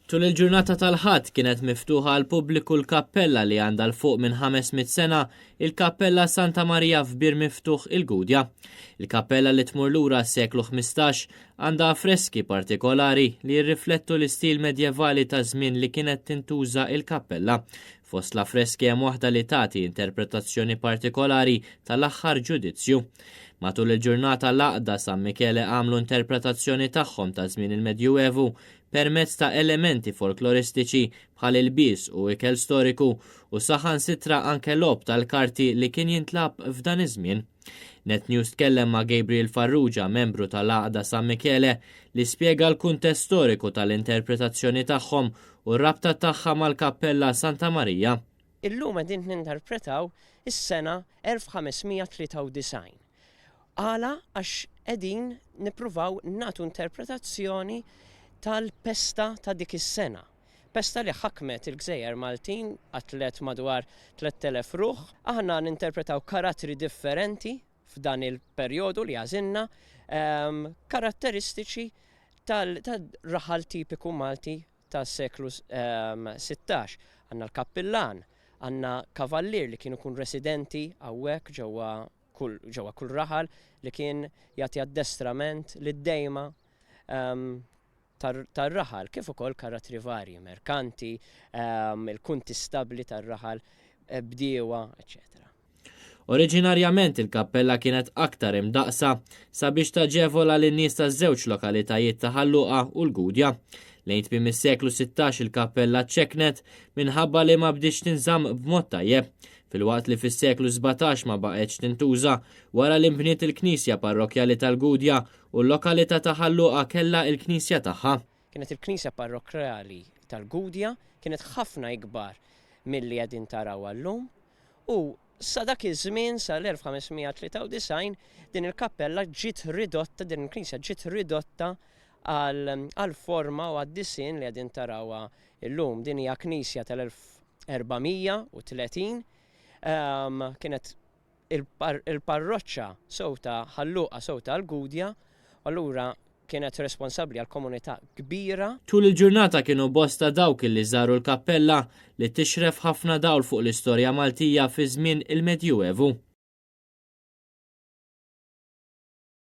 Tul il-ġurnata tal-Ħadd kienet miftuħa għall-pubbliku l-kappella li għandha 'l fuq minn 500 sena, il-Kappella Santa Marija f'Bir Miftuħ il-Gudja. Il-kappella li tmur lura għas-seklu 15 għandha affreski partikolari li jirriflettu l-istil medjevali taż-żmien li kienet tintuża il-kappella. Fost l-affreski hemm waħda li tagħti interpretazzjoni partikolari tal-aħħar ġudizzju. Matul il-ġurnata l-Għaqda San Michele għamlu interpretazzjoni tagħhom ta' żmien il-Medjuevu permezz ta' elementi folkloristiċi bħal ilbies u ikel storiku u saħansitra anke logħob tal-karti li kien jintlagħab f'dan iż-żmien. Net News tkellem ma' Gabriel Farrugia, membru tal-Għaqda San Michele, li spjega l-kuntest storiku tal-interpretazzjoni tagħhom u r-rabta tagħha mal-Kappella Santa Marija. Illum qegħdin ninterpretaw is-sena 1593. Għala? Għax qegħdin nippruvaw nagħtu interpretazzjoni tal-pesta ta' dik is-sena. Pesta li ħakmet il-gżejjer Maltin, qatlet madwar 3,000 ruħ. Aħna ninterpretaw karattri differenti f'dan il-perjodu li għażilna, karatteristiċi tal-raħal tipiku Malti tas-seklu 16. Għandna l-kappillan, għandna kavallier li kien ikun residenti hawnhekk ġewwa kull ġewwa kull raħal li kien jagħti addestrament lid-dejma tar-raħal kif ukoll karattri varji, merkanti, il-kuntistabbli tar-raħal, bdiewa, eċċetera. Oriġinarjament il-kappella kienet aktar imdaqqsa sabiex taġevola lin-nies taż-żewġ lokalitajiet ta' Ħal Luqa u l-Gudja. Lejn tmiem is-seklu 16 il-kappella ċċekknet minħabba li ma bdietx tinżamm b'mod tajjeb, filwaqt li fis-seklu 17 ma baqgħetx tintuża wara li nbniet il-knisja parrokkjali tal-Gudja u l-lokalità ta' Ħal Luqa kellha l-knisja tagħha. Kienet il-knisja parrokkjali tal-Gudja, kienet ħafna ikbar milli qegħdin tarawha llum u Sa dak iż-żmien, sal-1593, din il-kappella ġiet ridotta, din il-knisja ġiet ridotta għall-forma u għad-disinn li qegħdin tarawha llum. Din hija knisja tal-1430, kienet il-parroċċa sew ta' Ħal Luqa sew tal-Gudja, u allura kienet responsabbli għal komunità kbira. Tul il-ġurnata kienu bosta dawk li żaru l-kappella li tixref ħafna dawl fuq l-istorja Maltija fi żmien il-Medjuevu.